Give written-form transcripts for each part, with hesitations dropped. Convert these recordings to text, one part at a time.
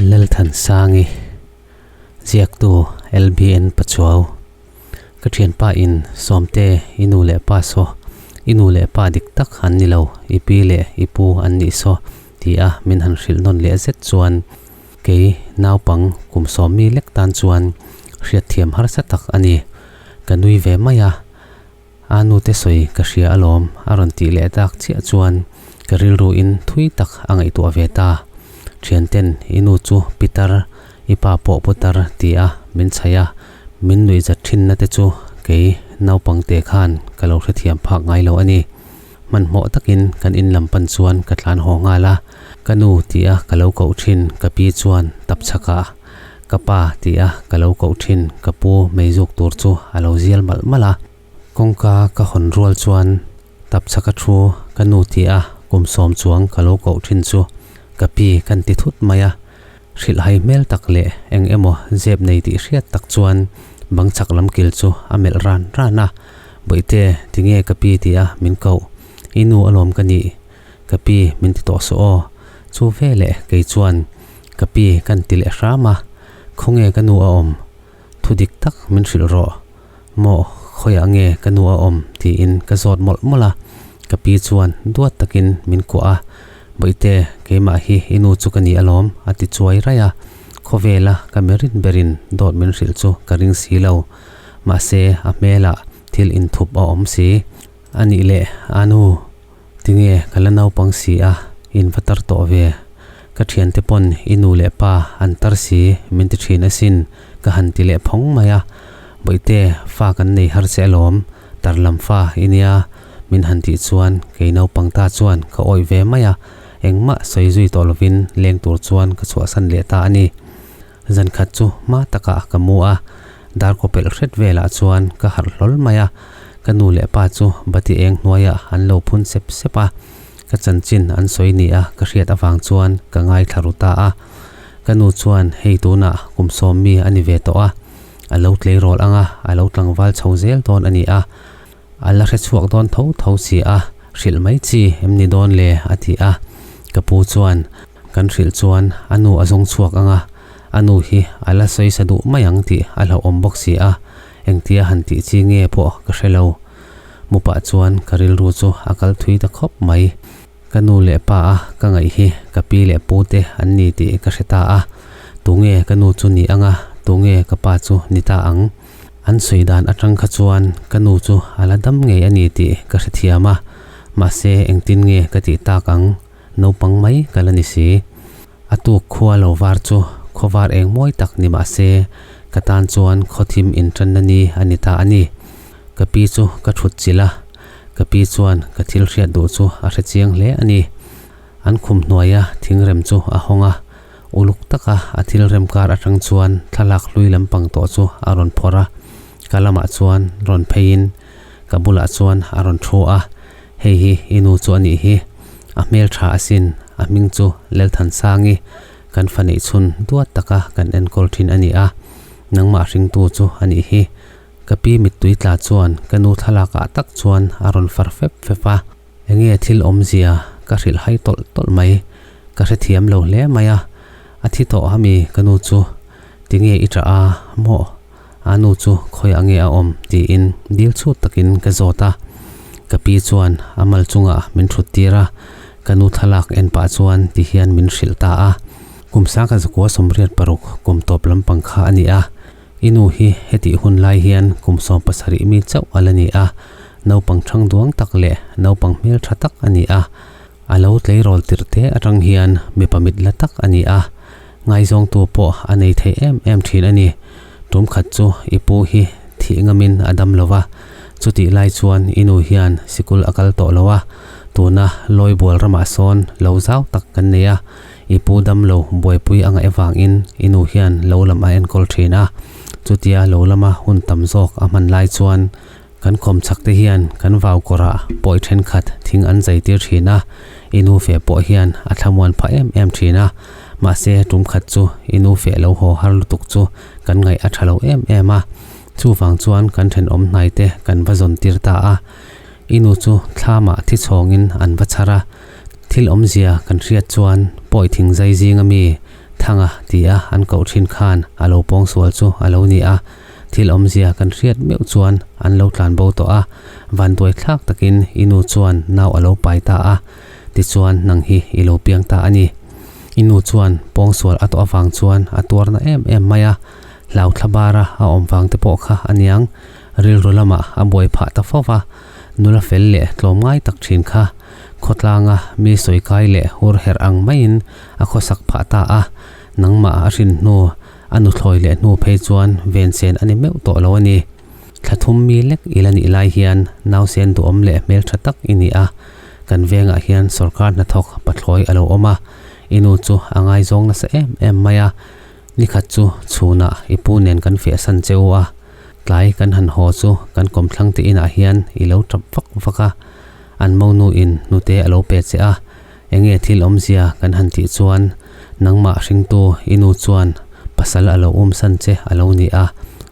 Lalthansangi, Ziaktu LBN Pachuau, Ka thianpa in Sawmte i nu leh pa saw, i nu leh pa dik tak an ni lo, i pi leh i pu an nih saw ti a min han hrilh nawn leh zet chuan kei naupang kum sawmmi lek tan chuan hriatthiam harsa tak a ni. Ka nui ve mai a. A nute sawi ka hria alawm a rawn tih leh tak chiah chuan ka rilru in thui tak a ngaihtuah ve ta. Thianten i nu chu pitar, i pa pawh putar ti a min chhaih a, min nuihzat thinna te chu kei naupangte khan ka lo hrethiam phak ngai lo a ni. Hmanhmawh takin kan in lam pan chuan ka tlan haw nghal a, ka nu ti a ka lo koh thin ka pi chuan tap chhakah Ka pa ti a ka lo koh thin ka pu meizuk tur chu a lo zial malh malh a. Kawngka ka hawn rual chuan tapchhak a thu ka nu ti a kum sawm chuang ka lo koh thin chu ka pi kan ti thut mai a. Hrilhhai hmel tak leh eng emaw zep nei tih hriat tak chuan bang chhak lam kil chu a melh ran ran a. Bawihte tinge ka pi ti a min koh i nu alawm ka nih Ka pi min ti tawh suh aw. Chu veleh kei chuan ka pi kan ti leh hram a, khawnge ka nu a awm? Thu dik tak min hrilh rawh. Maw khawiah nge ka nu a awm? tiin ka zawt mawlh mawlh a. Ka pi chuan duat takin min kuah a, Bawihte keimah hi i nu chu ka ni alawm a ti chuai raih a. Khawvela ka merin berin dawt min hrilh chu ka ring si lo. Mahse a hmelah thil inthup a awm si. A nih leh a nu. Tinge ka la naupang si a, in va tar tawh ve. Ka thiante pawn i nu leh pa an tar si min ti thin asin ka han ti leh phawng mai a. Bawihte fa kan nei har che alawm, tar lam fa i nia min han tih chuan kei naupang ta chuan ka awih ve mai a, engmah sawi zui tawh lovin leng tur chuan ka chhuahsan leh ta a ni. Zan khat chu hma takah ka mu a, darkaw pelh hret velah chuan ka harh hlawl mai a, ka nu leh pa chu bati eng hnuaiah an lo phun sep sep a, ka chanchin an sawi ni a ka hriat avang chuan ka ngaithla ru ta a. Ka nu chuan hei tunah kum sawm mi a ni ve tawh a, a lo tleirawl ang a, a lo tlangval chho zel dawn a ni a, a la hre chhuak dawn tho tho si a, hrilh mai chi em ni dawn le a ti a, ka pu chuan Kan hrilh chuan a nu a zawng chhuak ang a, a nu hi a la sawi sa duh mai ang tih a hlauhawm bawk si a, engtia han tih chi nge pawh ka hre lo. Mupah chuan ka rilru chu a kal thui ta khawp mai. Ka nu leh pa a ka ngaih hi ka pi leh pu te an ni tih ka hre ta a, tunge ka nu chu ni ang a, tunge ka pa chu ni ta ang? An sawi dan atang kha chuan ka nu chu a la dam ngei a ni tih ka hrethiam a, mahse engtin nge ka tih tak ang? Naupang mai ka la ni si. A tuk khua lo var chu khaw var eng mawi tak ni mah se, ka tan chuan khaw thim intanna ni a ni ta a ni. Ka pi chu ka thut chilh a, ka pi chuan ka thil hriat duh chu a hre chiang hle a ni. An khum hnuaia thingrem chu a hawng a, uluk taka a thil rem kar atang chuan thlalak hlui lampang tawh chu a rawn phawrh a, ka lamah chuan rawn pheiin ka bulah chuan a rawn thu a. Hei hi i nu chu a nih hi, a hmel tha asin, a hming chu Lelthansangi, kan fa neih chhun duat taka kan enkawl thin a ni a, nangmah hringtu chu a nih hi. Ka pi mittui tla chuan ka nu thlalak ah tak chuan a rawn far fep fep a, enge thil awmzia ka hrilh hai tawlh tawlh mai, ka hrethiam lo hle mai a, a thi tawh ami ka nu chu, tinge i tah a maw? A nu chu khawiah nge a awm tiin dil chhut takin ka zawt a, ka pi chuan a mal chungah min thut tir a, ka nu thlalak en pah chuan ti hian min hrilh ta a, kum sangkhat zakua 86 kum tawp lampang kha a ni a, i nu hi hetih hun lai hian kum 17 mi chauh a la ni a, naupang thang duang tak leh naupang hmeltha tak a ni a, A lo tleirawl tirh te atang hian mipa mit la tak a ni a, ngaizawngtu pawh a nei thei em em thin a ni. Tum khat chu i pu hi thih ngamin a dam lo va, chutih lai chuan i nu hian sikul a kal tawh lo a, tuna Lawibual ramah sawn lo zau tak kan nei a, i pu dam lo buaipui a ngaih avangin i nu hian lo lam a enkawl thin a, chutia lo lama hun tam zawk a hman lai chuan Kan khawm chak te hian kan vau kawrah pawi thenkhat thing an zai tir thin a, i nu feh pawh hian a thlamuan phah em em thin a, mahse tum khat chu i nu feh lo haw har lutuk chu kan ngaih a tha lo em em a, chuvang chuan kan thenawm hnai te kan va zawn tir ta a, i nu chu thlamah thi chhawngin an va chhar a, thil awmzia kan hriat chuan pawi thing zai zinga mi. Thanga tia an koh thin khan a lo pawngsual chu a lo ni a, thil awmzia kan hriat meuh chuan an lo tlan bo tawh a, vanduai thlak takin i nu chuan nau a lo pai ta a, tichuan nang hi i lo piang ta a ni. I nu chuan pawngsual a tawh avang chuan a tuarna em em mai a, hlau thla bara a awm vang te pawh kha a niang, rilru lamah a buai phah ta fo va, nula fel leh tlawmngai tak thin kha khawtlanga mi sawi kai leh hur herh ang maiin a khawsak phah ta a, nangmah a hrin hnu a nuthlawi leh hnu phei chuan vensen a ni meuh tawh lo a ni. Thla thum mi lek i la nih lai hian nausen duhawm leh hmeltha tak i ni a, kan vengah hian sawrkar hnathawk pathlawi a lo awm a, i nu chu a ngaizawng nasa em em mai a, nikhat chu chhunah i pu nen kan fiahsan che u a, tlai kan han haw chu kan kawmthlang te inah hian i lo tap vak vak a, an monu in hnute a lo pe che a, enge thil awmzia kan han tih chuan nangmah hringtu i nu chuan pasal a lo umsan che a lo ni a,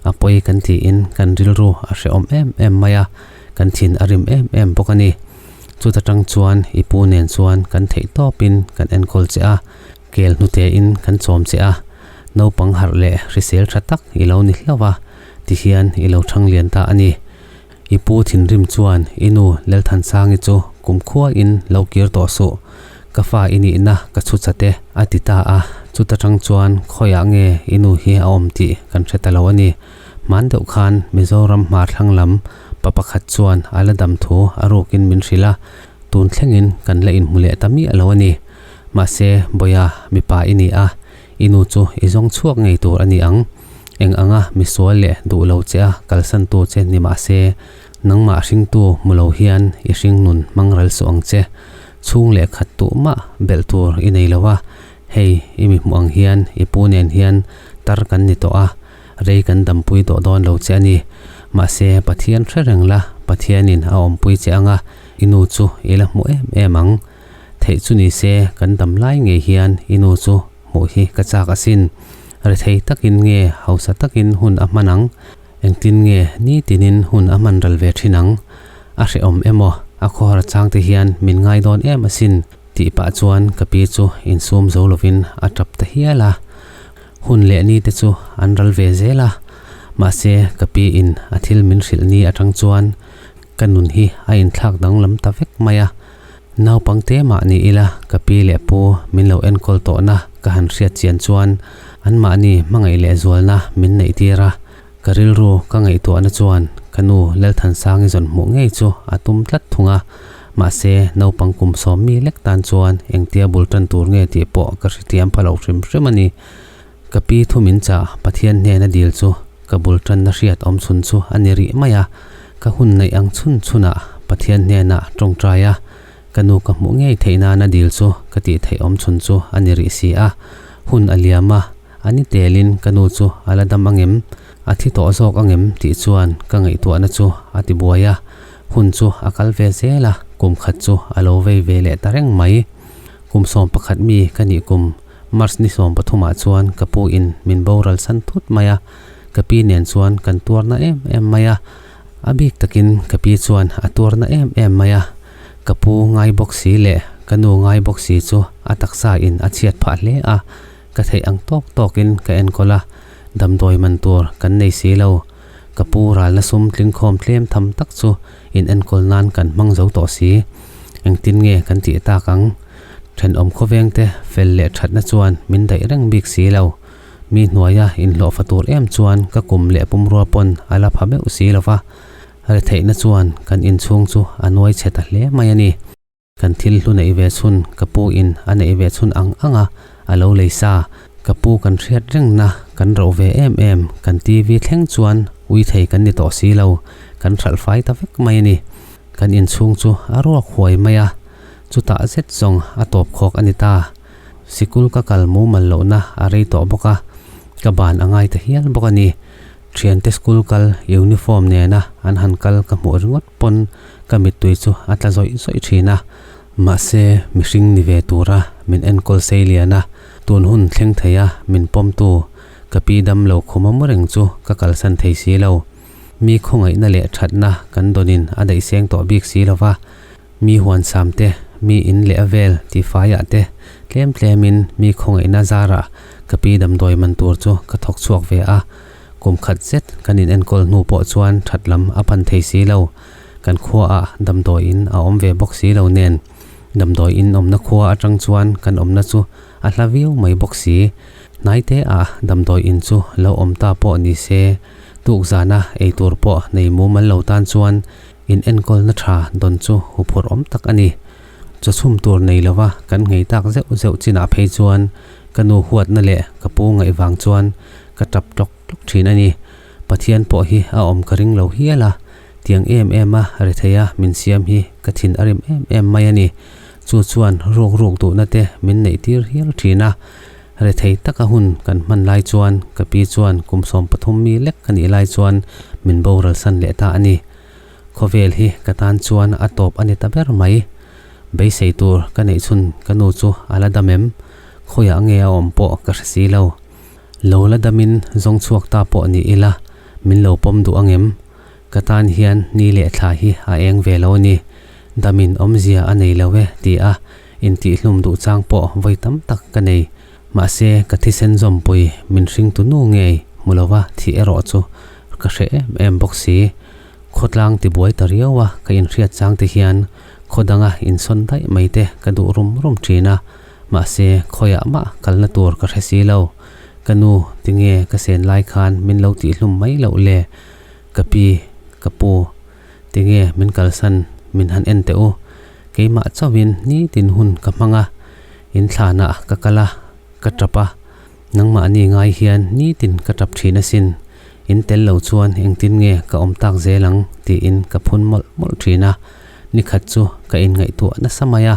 a pawi kan tiin kan rilru a hrehawm em em mai a, kan thin a rim em em bawk a ni. Chuta tang chuan i pu nen chuan kan theih tawpin kan enkawl che a, kel hnute in kan chawm che a, naupang harh leh hrisel tha tak i lo ni hlauh a, tihian i lo thang lian ta a ni. I pu thinrim chuan i nu Lalthansangi chu kumkhua in lo kir tawh suh, ka fa i nihna ka chhu chat e a ti ta a, chuta tang chuan khawiah nge i nu hi a awm tih kan hre ta lo a ni. Hman deuh khan Mizoram hmar thlang lam pa pakhat chuan a la dam thu a rukin min hrilh a, tun thlengin kan la inhmu leh ta miah lo a ni. Mahse, Bawia mipa i ni a, I nu chu i zawng chhuak ngei tur a ni ang. Eng anga misual leh duh lo che a kalsantu che ni mah se, nangmah hringtu hmu lo hian i hringnun hmang ral suh ang che. Chhung leh khat tuh mah belh tur i nei lo a, hei i mi hmuh ang hian i pu nen hian tar kan ni tawh a, rei kan dampui tawh dawn lo che a ni. Mahse, Pathian hre reng la, Pathianin a awmpui che anga i nu chu i la hmu em em ang. Theih chu ni se kan dam lai ngei hian i nu chu hmuh hi ka chak asin. Rethei takin nge hausa takin hun a hman ang? Engtin nge nitinin hun a hman ral ve thin ang? A hrehawm emaw a khawhar chang te hian min ngai dawn em asin tih pah chuan ka pi chu insum zo lovin a tap ta hial a. Hun leh ni te chu an ral ve zel a, mahse ka pi in a thil min hrilh ni atang chuan ka nun hi a inthlak danglam ta vek mai a. Naupangte mah ni ila ka pi leh pu min lo enkawl tawhna ka han hriat chian chuan anmahni hmangaih leh zualna min neih tir a, ka rilru ka ngaihtuahna chuan ka nu Lalthansangi zawn hmuh ngei chu a tum tlat thung a, mahse naupang kum sawm mi lek tan chuan engtia bul tan tur nge tih pawh ka hrethiam pha lo hrim hrim a ni. Ka pi thu min chah Pathian hnena dil chu ka bul tanna hriat awm chhun chu a ni rih mai a, ka hun neih ang chhun chhunah Pathian hnenah tawngtai a, ka nu ka hmuh ngei theih nana dil chu ka tih theih awm chhun chu a ni rih si a, hun a liam a, a ni telin ka nu chu a la dam angem, a thi tawh zawk angem tih chuan ka ngaihtuahna chu a ti buai a, hun chu a kal ve zel a, kum khat chu a lo vei ve leh ta reng mai. Kum 11 mi ka nih kum March ni 13 ah chuan ka pu in min boral san thut mai a, ka pi nen chuan kan tuarna em em mai a, a bik takin ka pi chuan a tuarna em em mai a, ka pu ngai bawk si leh ka nu ngai bawk si chu a taksa in a chhiat phah hle a, ka theih ang tawk tawk in ka enkawl a, damdawi man tur kan nei si lo, ka pu ralna sum tlingkhawm tlem tham tak chu in enkawl nan kan hmang zo tawh si, engtin nge kan tih tak ang? Thenawm khawvengte fel leh thatna chuan min daih reng bik si lo. Mi hnuaia inhlawhfa tur em chuan ka kum leh pumrua pawn a la pha meuh si lo va, retheihna chuan kan inchhung chu a nuai chhe ta hle mai a ni. Kan thil hlu neih ve chhun ka pu in a neih ve chhun ang ang a, a lo lei sa. Ka pu kan hriat rengna kan roh ve em em, kan TV thleng chuan ui thei kan ni tawh si lo, kan hralh fai ta vek mai a ni. Kan inchhung chu a ruak huai mai a, chutah zet zawng a tawp khawk a ni ta. Sikul ka kal mumal lohna a rei tawh bawk a, ka ban a ngai ta hial bawk a ni. Thiante school kal uniform nena an han kal ka hmuh ringawt pawn ka mittui chu a tla zawih zawih thin a. Mahse, mihring ni ve tura min enkawl sei lian a, tun hun thleng theia min pawmtu ka pi dam lo khum a mu reng chu ka kalsan thei si lo. Mi khawngaihna leh thatna kan dawnin a daih seng tawh bik si lo va, mi huansam te, mi in leh a vel tihfaiah te tlem tlemin mi khawngaihna zarah Ka pi damdawi man tur chu ka thawk chhuak ve a, kum khat zet kan in enkawl hnu pawh chuan that lam a pan thei si lo. Kan khuaah damdawi in a awm ve bawk si lo nen, damdawi in awmna khua atang chuan kan awmna chu a hla viau mai bawk si. Hnaite ah damdawi in chu lo awm ta pawh ni se, tuk zana ei tur pawh nei mumal lo tan chuan in enkawlna tha dawn chu huphurh awm tak a ni. Chaw chhum tur nei lova kan nghei tak zeuh zeuh chinah phei chuan ka nu huatna leh ka pu ngaih vang chuan ka tap tlawk tlawk thin a ni. Pathian pawh hi a awm ka ring lo hial a, tiang em em a rethei a min siam hi ka thin a rim em em mai a ni. Chu chuan ruk ruk duhna te min neih tir hial thin a. Rethei taka hun kan hman lai chuan ka pi chuan kum 13 mi lek ka nih lai chuan min boral san leh ta a ni. Khawvel hi ka tan chuan a tawp a ni ta ber mai. Beisei tur ka neih chhun ka nu chu a la dam em? Khawiah nge a awm pawh ka hre si lo. Lo la damin zawng chhuak ta pawh ni ila min lo pawm duh ang em? Ka tan hian ni leh thla hi a eng ve lo a ni. Damin awmzia a nei lo e ti a intihhlum duh chang pawh vawi tam tak ka nei. Mahse ka thisen zawmpui min hringtu nu ngei hmu lova thih erawh chu ka hre em em bawk si. Khawtlang tibuai ta riau a ka inhriat chang te hian khaw danga insawn daih mai te ka duh rum rum thin a, mahse khawiah mah kalna tur ka hre si lo. Ka nu tinge ka sen lai khan min lo tihhlum mai loh le? Ka pi, ka pu, tinge min kalsan min han en teh u? Keimah chauhin nitin hun ka hmang a, inthlanah ka kal a, ka tap a, nangmahni ngai hian nitin ka tap thin asin, in tel lo chuan engtin nge ka awm tak zel ang tiin ka phun mawlh mawlh thin a, nikhat chu ka inngaihtuah nasa mai a,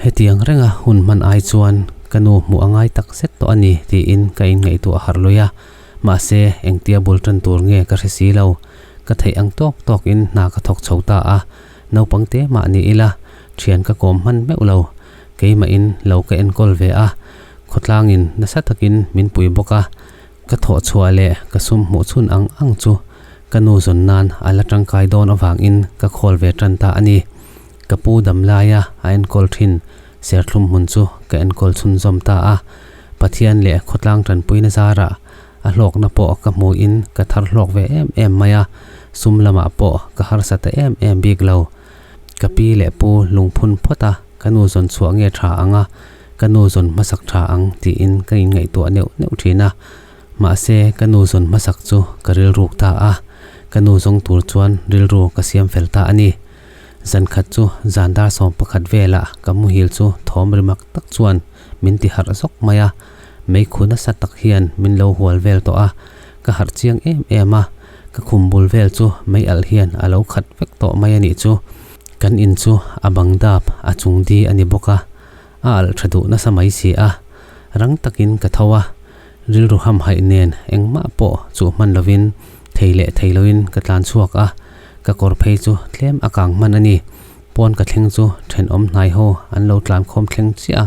hetiang renga hun hman ai chuan ka nu hmuh a ngai tak zet tawh a ni tiin ka inngaihtuah harh lui a, mahse engtia bul tan tur nge ka hre si lo, ka theih ang tawk tawkin hna ka thawk chho ta a. Naupang te mah ni ila, thian ka kawm hman meuh lo. Keimahin lo ka enkawl ve a, khawtlangin nasa takin min pui bawk a. Ka thawh chhuah leh ka sum hmuh chhun ang ang chu ka nu zawn nan a la tangkai dawn avangin ka khawl ve tan ta a ni. Ka pu dam laia a enkawl thin serthlum hmun chu ka enkawl chhunzawm ta a. Pathian leh khawtlang tanpuina zarah A hlawkna pawh ka hmuhin ka thar hlawk ve em em mai a, sum lamah pawh ka harsa ta em em bik lo. Ka pi leh pu lungphun phawt a, ka nu zawn chhuah nge tha ang a, ka nu zawn hmasak tha ang tiin ka inngaihtuah neuh neuh thin a. Mahse, ka nu zawn hmasak chu ka rilruk ta a, ka nu zawng tur chuan rilru ka siam fel ta a ni. Zan khat chu zan dar 11 velah ka muhil chu thawm ri mak tak chuan min ti harh zawk mai a. Meikhu nasa tak hian min lo hual vel tawh a, ka harh chiang em em a, ka khum bul vel chu mei alh hian a lo khat vek tawh mai a nih chu. Kan in chu a bang dap a chung di a ni bawk a, a alh tha duh nasa mai si a. Rang takin ka tho a, rilru hamhaih nen engmah pawh chuh hman lovin thei leh thei loin ka tlan chhuak a, ka kawr phei chu tlem a kang hman a ni. Pawn ka thleng chu thenawm hnai ho an lo tlan khawm thleng chiah a.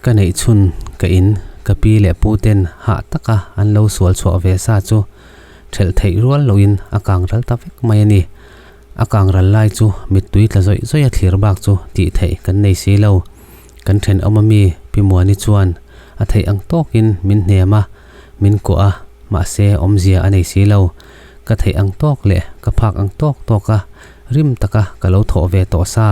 Ka neih chhun ka in ka pi leh pu ten hah taka an lo sual chhuah ve sa chu thelh theih rual loin a kang ral ta vek mai a ni. A kang ral lai chu mittui tla zawih zawih a thlir bak chu tih theih kan nei si lo. Kan thenawm ami Pi Muani chuan a theih ang tawkin min hnem a, min kuah a, mahse awmzia a nei si lo. Ka theih ang tawk leh ka phak ang tawk tawka rim taka ka lo thawh ve tawh sa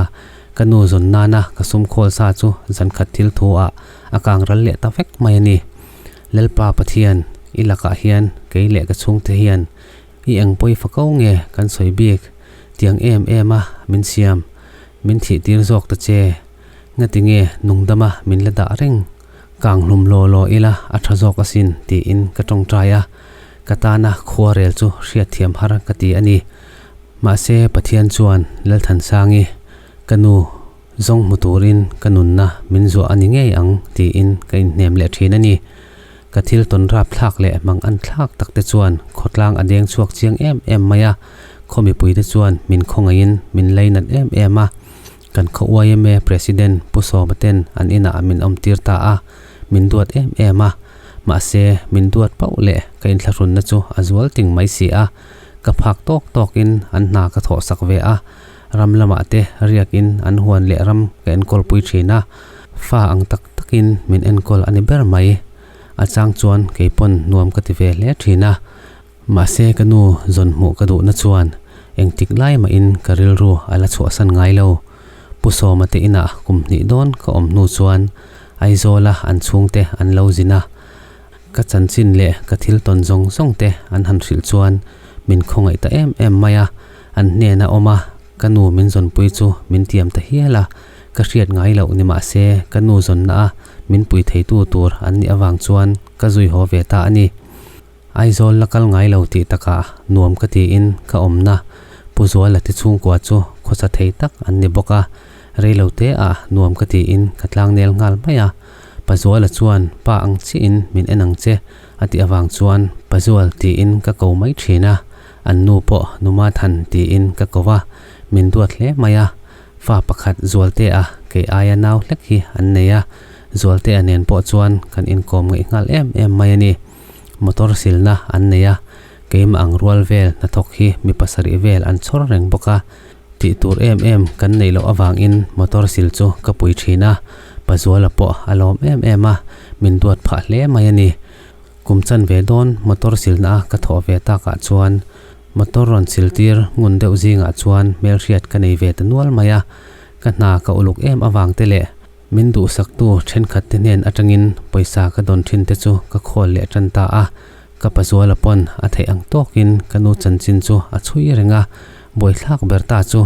Ka nu zawn nana ka sum khawl sa chu zan khat thil thu ah a kang ral leh ta vek mai a ni. Lalpa Pathian, i lakah hian kei leh ka chhungte hian i eng pawi fa ko nge kan sawi bik tiang em em a min siam, min thih tir zawk ta che. Ngati nge nungdama min la dah reng? Kang hlum law law ila a tha zawk asin tiin ka tawngtai a, ka tana khuarel chu hriatthiam har ka ti a ni. Mahse, Pathian chuan Lalthansangi, ka nu, zawng hmu turin ka nunna min zuah a ni ngei ang tiin ka inhnem leh thin a ni. Ka thil tawn rap thlak leh mang an thlak tak te chuan khawtlang a deng chhuak chiang em em mai a, khaw mipuite chuan min khawngaihin min leinat em em a. Kan khaw yma President Pu Sawma ten an inah min awmtir ta a, min duat em em a. Mahse, min duat pauh leh ka inthlahrunna chu a zual ting mai si a. Ka phak tawk tawkin an hna ka thawh sak ve a, ram lamah te riakin an huan leh ram ka enkawl pui thin a, fa ang tak takin min enkawl a ni ber mai. A chang chuan keipawn nuam ka ti ve hle thin a. Mahse ka nu zawn hmuh ka duhna chuan engtik lai mahin ka rilru a la chhuahsan ngai lo. Pu Sawma te inah kum hnih dawn ka awm hnu chuan Aizawla an chhungte an lo zin a. Ka chanchin leh ka thil tawn zawng zawng te an han hrilh chuan min khawngaih ta em em mai a. An hnena awm a, ka nu min zawnpui chu min tiam ta hial a. Ka hriat ngai loh ni mahse ka nu zawnna a min pui theitu tur an nih avang chuan ka zui haw ve ta a ni. Aizawl la kal ngai lo tih takah nuam ka tiin ka awmna Pu Zuala te chhungkua chu khawsa thei tak an ni bawk a, reilo te ah nuam ka tiin ka tlangnel nghal mai a. Pa Zuala chuan pa ang chiahin min en ang che a tih avang chuan Pa Zual tiin ka ko mai thin a, an nu pawh Numa Than tiin ka ko a, min duat hle mai a. Fa pakhat Zualtea kei aia nau hlek hi an nei a, Zualtea nen pawh chuan kan inkawm ngaih nghal em em mai a ni. Motor silna an nei a, keimah ang rual vel hnathawk hi mi pasarih vel an chhawr reng bawk a, tih tur em em kan neih loh avangin motor sil chu ka pui thin a, Pazuala pawh a lawm em em a, min duat phah hle mai a ni. Kum chan ve dawn motor silna a ka thawh ve takah chuan motor rawn sil tir ngun deuh zingah chuan hmelhriat ka nei ve ta nual mai a, ka hna ka uluk em avang te leh Min duhsaktu thenkhatte hnen atangin pawisa ka dawn thin te chu ka khawl leh tan ta a, ka pazuala pawn a theih ang tawkin ka nu chanchin chu a chhui reng a, buaithlak ber ta chu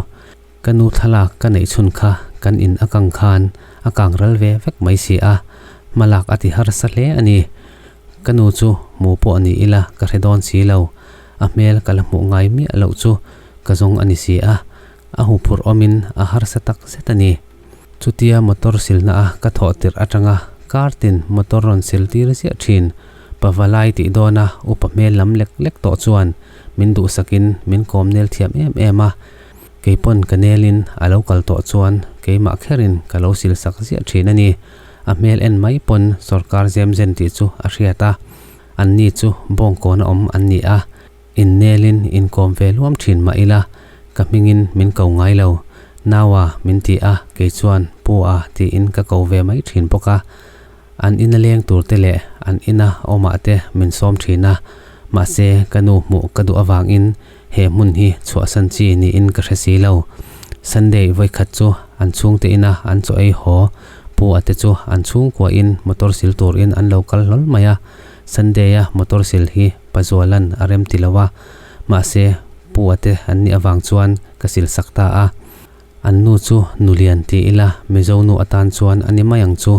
ka nu thlalak ka neih chhun kha kan in a kang khan a kang ral ve vek mai si a, hmalak a ti harsa hle a ni. Ka nu chu hmu pawh ni ila ka hre dawn si lo, a hmel ka la hmuh ngai miah loh chu ka zawng a ni si a, a huphurh awmin a harsa tak zet a ni. Chutia motor silna a ka thawh tirh atanga kar tin motor rawn sil tir ziah thin. Pavalai tih dawna upa hmel lam lek lek tawh chuan min duhsakin min kawm nel thiam em em a. Keipawn ka nelin a lo kal tawh chuan keimah kherin ka lo sil sak ziah thin a ni. A hmel en mai pawn sorkar zem zen tih chu a hriat a. Anni chu bawngkawn a awm an ni a. Innelin inkawm ve luam thin mah ila, ka hmingin min ko ngai lo. Naua min ti a, kei chuan Pu a tiin ka ko ve mai thin bawk a. An ina leng tur te leh an ina awmah te min sawm thin a, mahse ka nu hmuh ka duh avangin he hmun hi chhuahsan chi niin ka hre si lo. Sunday vawikhat chu an chhungte ina an chaw ei haw, Pu a te chu an chhungkuain motor sil turin an lo kal hlawl mai a. Sunday-a motor sil hi Pazualan a rem ti lo a, mahse Pu a te an nih avang chuan ka sil sak ta a. An nu chu Nulian ti ila Mizo nu atan chuan a ni mai ang chu.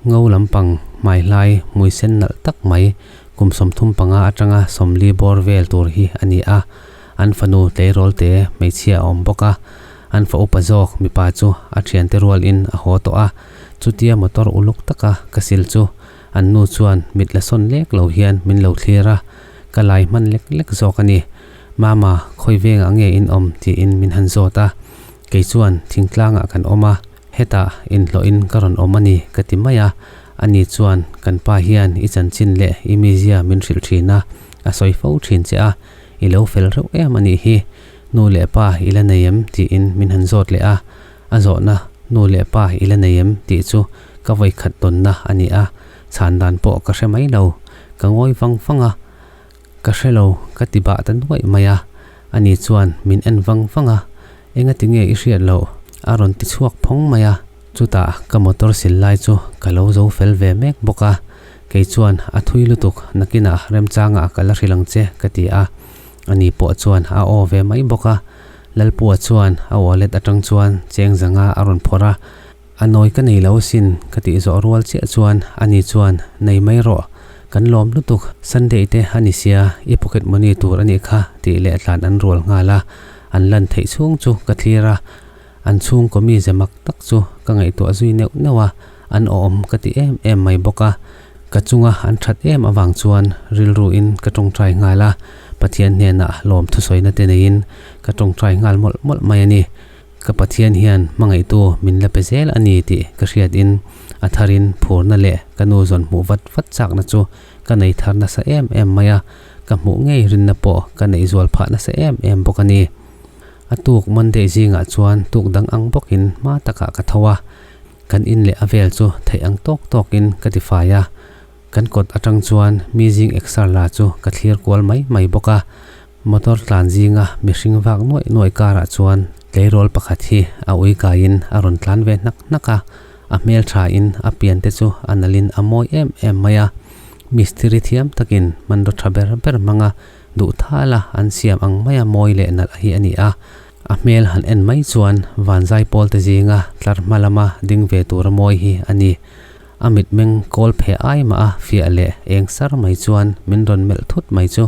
Ngo lampang hmaihlai hmui sen nalh tak mai kum 35 atanga 40 bawr vel tur hi a ni a. An fanu tleirawl te hmeichhia a awm bawk a. An fa upa zawk mipa chu a thiante rualin a haw tawh a. Chutia motor uluk taka ka sil chu An nu chuan mit la sawn lek lo hian min lo thlir a, ka lai hman lek lek zawk a ni. Mama, khawi vengah nge in awm? tiin min han zawt a. Kei chuan thingtlangah kan awm a, hetah inhlawhin ka rawn awm a ni ka ti mai a. Ani chuan kan pa hian i chanchin leh i mizia min hrilh thin a, a sawi fo thin che a, i lo fel reuh em a nih hi. Nu leh pa i la nei em? tiin min han zawt leh a. A zawhna, Nu leh pa i la nei em? tih chu ka vawikhat tawnna a ni a, chhan dan pawh ka hre mai lo. Ka ngawi vang vang a, Ka hre lo, ka ti bah ta nuaih mai a. Ani chuan min en vang vang a, Engati nge i hriat loh? a rawn ti chhuak phawng mai a. Chutah ka motor sil lai chu ka lo zo fel ve mek bawk a, kei chuan a thui lutuk nakinah remchangah ka la hrilh ang che ka ti a. Ani pawh chuan a aw ve mai bawk a. Lalpua chuan a wallet atang chuan cheng zanga a rawn phawrh a, A nawi ka nei lo asin ka tih zawh rual chiah chuan ani chuan nei mai rawh, kan lawm lutuk, Sunday te a ni sia, i pocket money tur a nih kha tih leh tlan an rual nghal a, an lan theih chhung chu ka thlir a, an chhungkaw mi ze mak tak chu ka ngaihtuah zui neuh neuh a, an awm ka ti em em mai bawk a. Ka chunga an that em avang chuan rilruin ka tawngtai nghal a, Pathian hnenah lawm thusawina te neiin ka tawngtai nghal mawlh mawlh mai a ni. Ka Pathian hian hmangaihtu min la pe zel a ni tih ka hriatin a tharin phurna leh ka nu zawn hmuh vat vat chakna chu ka nei thar nasa em em mai a, ka hmuh ngei rinna pawh ka neih zual phah nasa em em bawk a ni. A tuk Monday zingah chuan tuk dang ang bawkin hma takah ka tho a, Kan in leh a vel chu theih ang tawk tawkin ka ti fai a. Kan kawt atang chuan mi zing exer la chu ka thlir kual mai mai bawk a. Motor tlan zinga mihring vak nuaih nuaih karah chuan tleirawl pakhat hi a ui kaiin a rawn tlan ve hnak hnak a. A hmel thain a pian te chu a nalhin a mawi em em mai a. Mistiri thiam takin hmanraw tha ber ber hmanga duh thala an siam ang maia mawi leh nalh hi a ni a. A hmel han en mai chuan vanzai pawl te zinga tlar hma lama ding ve tura mawi hi a ni. A mitmeng kawl phe ai mah a fiah leh eng sar mai chuan min rawn melh thut mai chu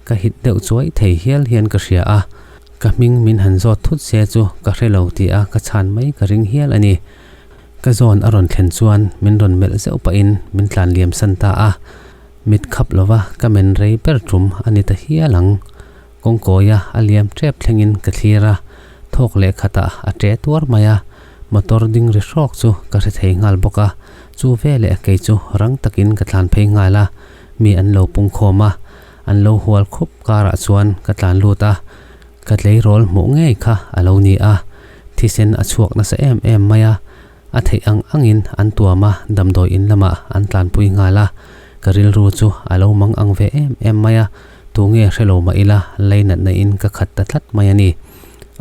ka hit deuh chuai thei hial hian ka hria a. Ka hming min han zawt thut se chu ka hre lo tih a ka chhan mai ka ring hial a ni. Ka zawn a rawn thlen chuan min rawn melh zeuh pahin min tlan liam san ta a. Mit khap lova ka men rei ber tum a ni ta hial ang. Kawngkawia a liam tep thlengin ka thlir a, thawk leh khatah a ṭe tuar mai a, motor ding ri hrawk chu ka hre thei nghal bawk a, chu veleh kei chu rang takin ka tlan phei nghal a, mi an lo pung khawm a, an lo hual khup karah chuan ka tlan lut a, ka tleirawl hmuh ngei kha a lo ni a, thisen a chhuak nasa em em mai a, a theih ang angin an tuam a, damdawi in lamah an tlanpui nghal a, ka rilru chu a lo mang ang ve em em mai a, tunge hre lo mah ila leinatna in ka khat ta tlat mai a ni.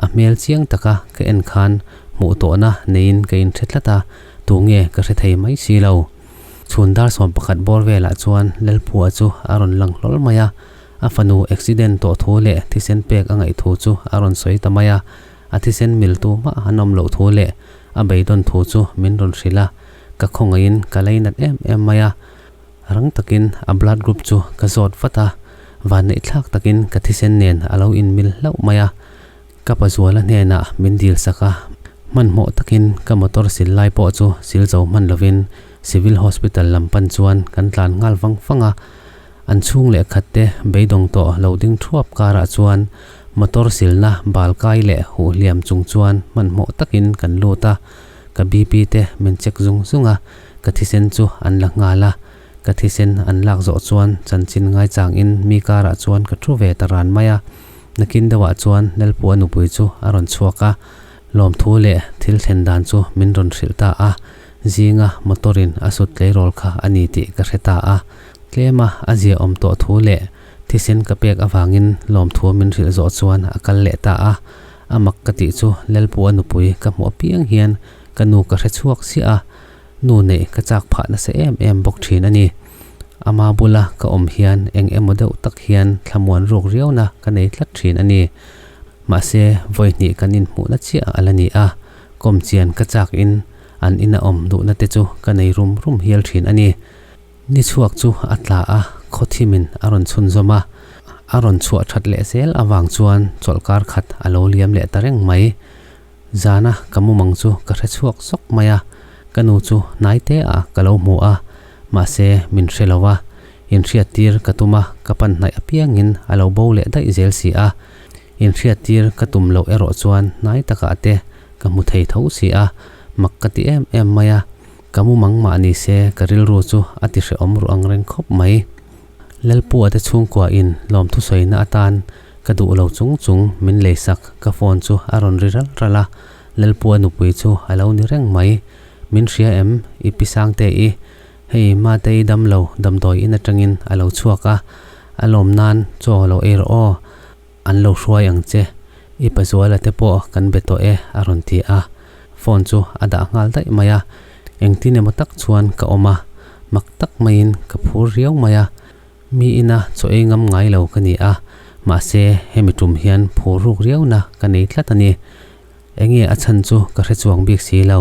A hmel chiang taka ka en khan hmuh tawhna neiin ka inhre tlat a, tunge ka hre thei mai si lo. Chhun dar 11 bawr velah chuan Lalphua chu a rawn lang hlawl mai a, a fanu accident tawh thu leh thisen pek a ngaih thu chu a rawn sawi ta mai a, A thisen mil tu mah an awm loh thu leh a beidawn thu chu min rawn hrilh a, ka khawngaihin ka leinat em em mai a. Rang takin a blood group chu ka zawt vat a, vanneih thlak takin ka thisen nen a lo inmil hlauh mai a. Ka pazuala hnenah min dil sak a, hmanhmawh takin ka motor sil lai pawh chu sil zo hman lovin Civil Hospital lam pan chuan kan tlan nghal vang vang a. An chhung leh khat te beidawng tawh lo ding thuap karah chuan motor silna bal kai leh huh hliam chung chuan hmanhmawh takin kan lut a, ka BP te min check zung zung a, ka thisen chu an la nghal a, ka thisen an lak zawh chuan chanchin ngaichangin mi karah chuan ka thu ve ta ran mai a, nakin deuhah chuan Lalpua nupui chu a rawn chhuak a, lawmthu leh thil thlen dan chu min rawn hrilh ta a, zinga motor in a sut tleirawl kha a ni tih ka hre ta a. Tlema a zia awm tawh thu leh thisen ka pek avangin lawmthu min hrilh zawh chuan a kal leh ta a. A mak ka tih chu Lalpua nupui ka hmuh apiang hian ka nu ka hre chhuak chiah a, nu neih ka chak phah nasa em em bawk thin a ni. Ama bula ka awm hian eng emaw deuh tak hian thlamuan ruk riauna ka nei tlat thin a ni. Mahse, vawihnih kan inhmuhna chiah a la ni a, kawm chian ka chak in an ina awm duhna te chu ka nei rum rum hial thin a ni. Ni chhuak chu a tla a, khawthimin a rawn chhunzawm a, a rawn chhuah that leh zel avang chuan chawlhkar khat a lo liam leh ta reng mai. Zana ka mumang chu ka hre chhuak zawk mai a, ka nu chu hnai te ah ka lo hmu a, mahse min hre lo a, inhriattir ka tum a, ka pan hnaih apiangin a lo bo leh daih zel si a, inhriattir ka tum loh erawh chuan hnai takah te ka hmu thei tho si a, mak ka ti em em mai a. Ka mumang mah ni se ka rilru chu a ti hrehawm ruh ang reng khawp mai. Lalpua te chhungkua in lawmthu sawina atan ka duh lo chung chung min leisak ka phone chu a rawn ri ral ral a, Lalpua nupui chu a lo ni reng mai. Min hria em i pi Sangte i? Hei Matei dam lo damdawi in atangin a lo chhuak a, a lawm nan chaw lo ei rawh aw. An lo hruai ang che, i pazuala te pawh kan be tawh e a rawn ti a, phone chu a dah nghal daih mai a, engtin emaw tak chuan ka awm a, mak tak maiin ka phur riau mai a, mi ina chaw ei ngam ngai lo ka ni a, mahse hemi tum hian phur ruk riauna ka nei tlat a ni. Enge a chhan chu ka hre chuang bik si lo.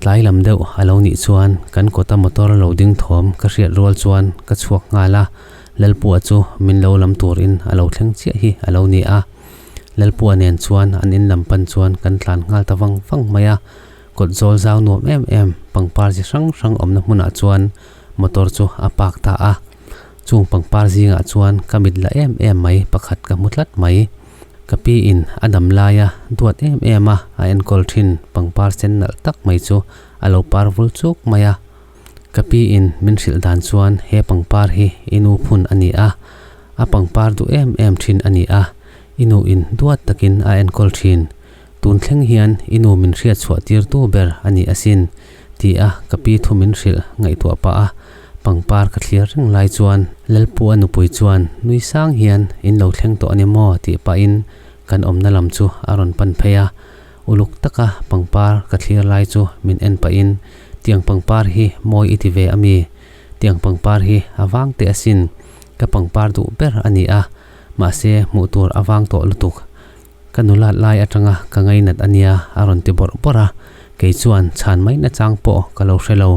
Tlai lam deuh a lo nih chuan kan kawta motor lo ding thawm ka hriat rual chuan ka chhuak nghal a, Lalpua chu min lo lam turin a lo thleng chiah hi a lo ni a. Lalpua nen chuan an in lam pan chuan kan tlan nghal ta vang vang mai a, kawt zawl zau nuam em em pangpar chi hrang hrang awmna hmunah chuan motor chu a park ta a. Chung pangpar zingah chuan ka mit la em em mai pakhat ka hmu tlat mai. Ka pi in a dam laia duat em em a a enkawl thin pangpar sen nalh tak mai chu a lo par vul chuk mai a. Ka pi in min hrilh dan chuan he pangpar hi i nu phun a ni a, a pangpar duh em em thin a ni a, i nu in duat takin a enkawl thin. Tun thleng hian i nu min hriat chhuah tir tu ber a ni asin, ti a ka pi thu min hrilh ngaihtuah pah a. Pangpar ka thlir reng lai chuan Lalpua nupui chuan nui sang hian in lo thleng tawh a ni maw tih pahin kan awmna lam chu a rawn pan phei a. Uluk taka pangpar ka thlir lai chu min en pahin tiang pangpar hi mawi i ti ve a mi? Tiang pangpar hi a vang teh asin, ka pangpar duh ber a ni a, mahse hmuh tur a vang tawh lutuk. Ka nulat lai atanga ka ngainat a nia a rawn ti bawrh bawrh a, kei chuan chhan mai nachang pawh ka lo hre lo.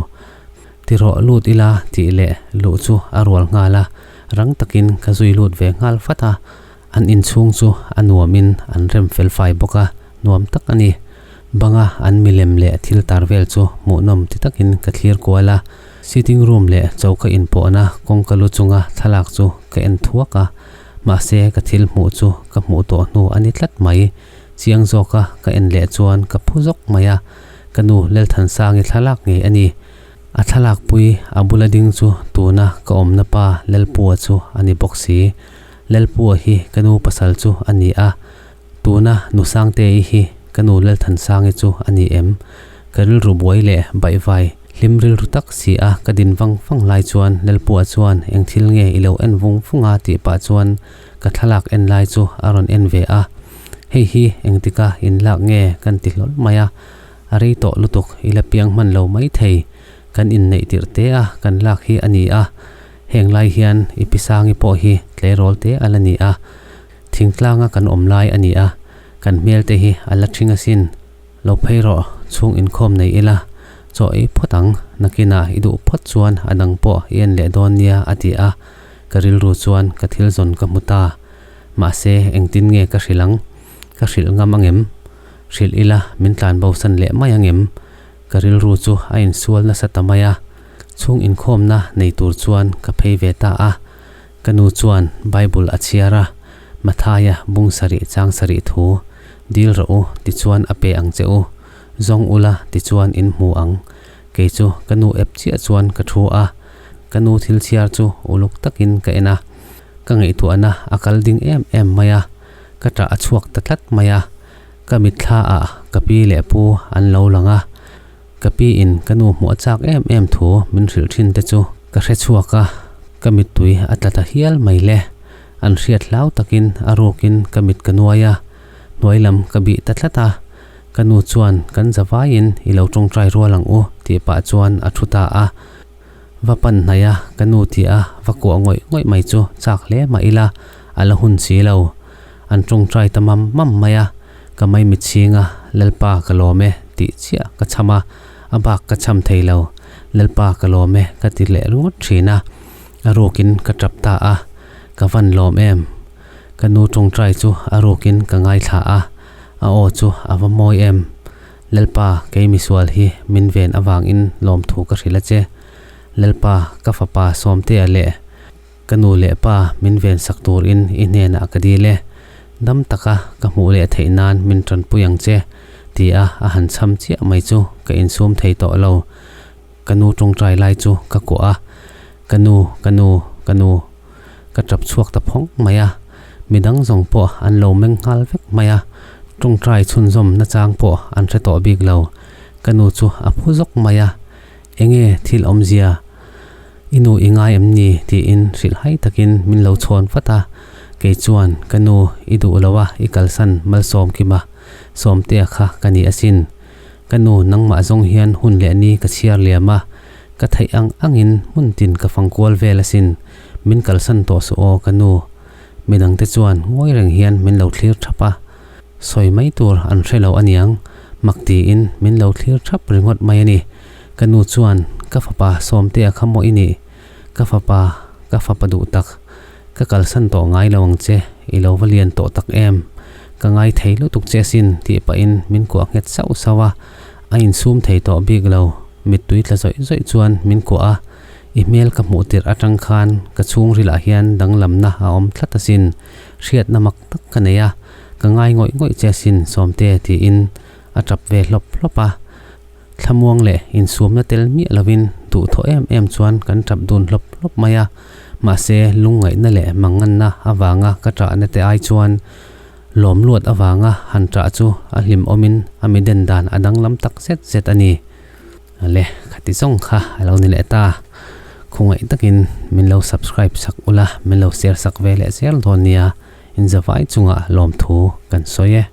Ti rawh lut ila tih leh luh chu a rual nghal a, rang takin ka zui lut ve nghal vat a, an inchhung chu a nuamin an rem fel fai bawk a, nuam tak a ni. Banga an milem leh thil tar vel chu hmuhnawm ti takin ka thlir kual a, sitting room leh choka inpawhna kawngka lu chunga thlalak chu ka en thuak a. Mahse ka thil hmuh chu ka hmuh tawh hnu a ni tlat mai. Chiang zawka ka en leh chuan ka phu zawk mai a, ka nu Lalthansangi thlalak ngei a ni. A thlalak pui a bula ding chu tuna ka awmna pa Lalpua chu a ni bawk si. Lalpua hi ka nu pasal chu a ni a, tuna nu Sangtei hi ka nu Lalthansangi chu a ni em? Ka rilru buai leh baihvai Hlim rilru tak si a ka din vang vang lai chuan Lalpua chuan eng thil nge i lo en vung vung a tih pah chuan ka thlalak en lai chu a rawn en ve a. Hei hi engtika in lak nge kan ti hlawl mai a, a rei tawh lutuk i la piang hman lo mai thei, kan inneih tirh te a kan lak hi a ni a, heng lai hian i pisangi pawh hi tleirawl te a la ni a, thingtlanga kan awm lai a ni a, kan hmel te hi a la ṭhing asin. Lo phei rawh, chhung inkhawm nei ila, chaw ei phawt ang, nakinah i duh phawt chuan a dang pawh i en leh dawn nia a ti a, ka rilru chuan ka thil zawn ka hmu ta. Mahse, engtin nge ka hrilh ang? Ka hrilh ngam angem? Hrilh ila min tlan bosan leh mai angem? Ka rilru chu a insual nasa ta mai a, chhung inkhawmna nei tur chuan ka phei ve ta a. Ka nu chuan Bible a chhiar a, Mathaia bung sarih chang sarih thu, Dil rawh u, tichuan a pe ang che u. Zawng ula, tichuan in hmu ang. Kei chu ka nu ep chiah chuan ka thu a, ka nu thil chhiar chu uluk takin ka en a. Ka ngaihtuahna a kal ding em em mai a, ka ṭah a chhuak ta tlat mai a. Ka mitthla ah ka pi leh pu an lo lang a, Ka pi in ka nu hmuh a chak em em thu min hrilh thin te chu ka hre chhuak a, ka mittui a tla ta hial mai le. An hriat hlau takin a rukin ka mit ka nuai a, hnuai lam ka bih ta tlat a. Ka nu chuan kan zavaiin i lo tawngtai rual ang u tih pah chuan a thu ta a. Va pan hnaih a, ka nu tih a va kuah ngawih ngawih mai chu chak hle mah ila a la hun si lo. An tawngtai ta mam mam mai a, ka maimit chhinga Lalpa ka lawm e tih chiah ka chham a, a bak ka chham thei lo. Lalpa ka lawm e ka ti leh ringawt thin a, a rukin ka tap ta a, ka van lawm em. Ka nu tawngtai chu a rukin ka ngaithla a, a aw chu a va mawi em. Lalpa, kei misual hi min ven avangin lawmthu ka hrilh a che. Lalpa, ka fapa Sawmtea leh ka nu leh pa min ven sak turin i hnenah ka dil e. Dam taka ka hmuh leh theih nan min tanpui ang che, ti a a han chham chiah mai chu ka insum thei tawh lo. Ka nu tawngtai lai chu ka kuah a, Ka nu, ka nu, ka nu. Ka tap chhuak ta phawng mai a, midang zawng pawh an lo meng nghal vek mai a, tawngtai chhunzawm nachang pawh an hre tawh bik lo. Ka nu chu a phu zawk mai a, Enge thil awmzia? I nu i ngai em ni? tiin hrilhhai takin min lo chhawn vat a, kei chuan ka nu i duh lo a, i kalsan malsawm kim a, Sawmtea kha ka ni asin. Ka nu nangmah zawng hian hun leh ni ka chhiar liam a, ka theih ang angin hmun tin ka fang kual vel asin, min kalsan tawh suh aw ka nu. Midangte chuan ngawi reng hian min lo thlir thap a, sawi mai tur an hre lo aniang, mak tiin min lo thlir thap ringawt mai a ni. Ka nu chuan ka fapa Sawmtea kha maw i nih? Ka fapa, ka fapa duh tak, ka kalsan tawh ngai lo ang che, i lo va lian tawh tak em? Ka ngai thei lutuk che asin tih pahin min kuah nghet sauh sauh a, a insum thei tawh bik lo, mittui tla zawih zawih chuan min kuah a, i hmel ka hmuh tirh atang khan ka chhungrilah hian danglamna a awm tlat asin, hriatna mak tak ka nei a, ka ngai ngawih ngawih che asin Sawmte tiin a tap ve hlawp hlawp a. Thlamuang leh insuamna tel miah lovin duhthawh em em chuan kan tap dun hlawp hlawp mai a, mahse lungngaihna leh manganna avanga ka ṭahna te ai chuan lawm luat avanga han ṭah chu a hlimawmin a mi den dan a danglam tak zet zet a ni. Le, khati zawng kha a lo ni leh ta. Khawngaih takin min lo subscribe sak ula, min lo share sak ve leh zel dawn nia, inzavai chungah lawmthu kan sawi e.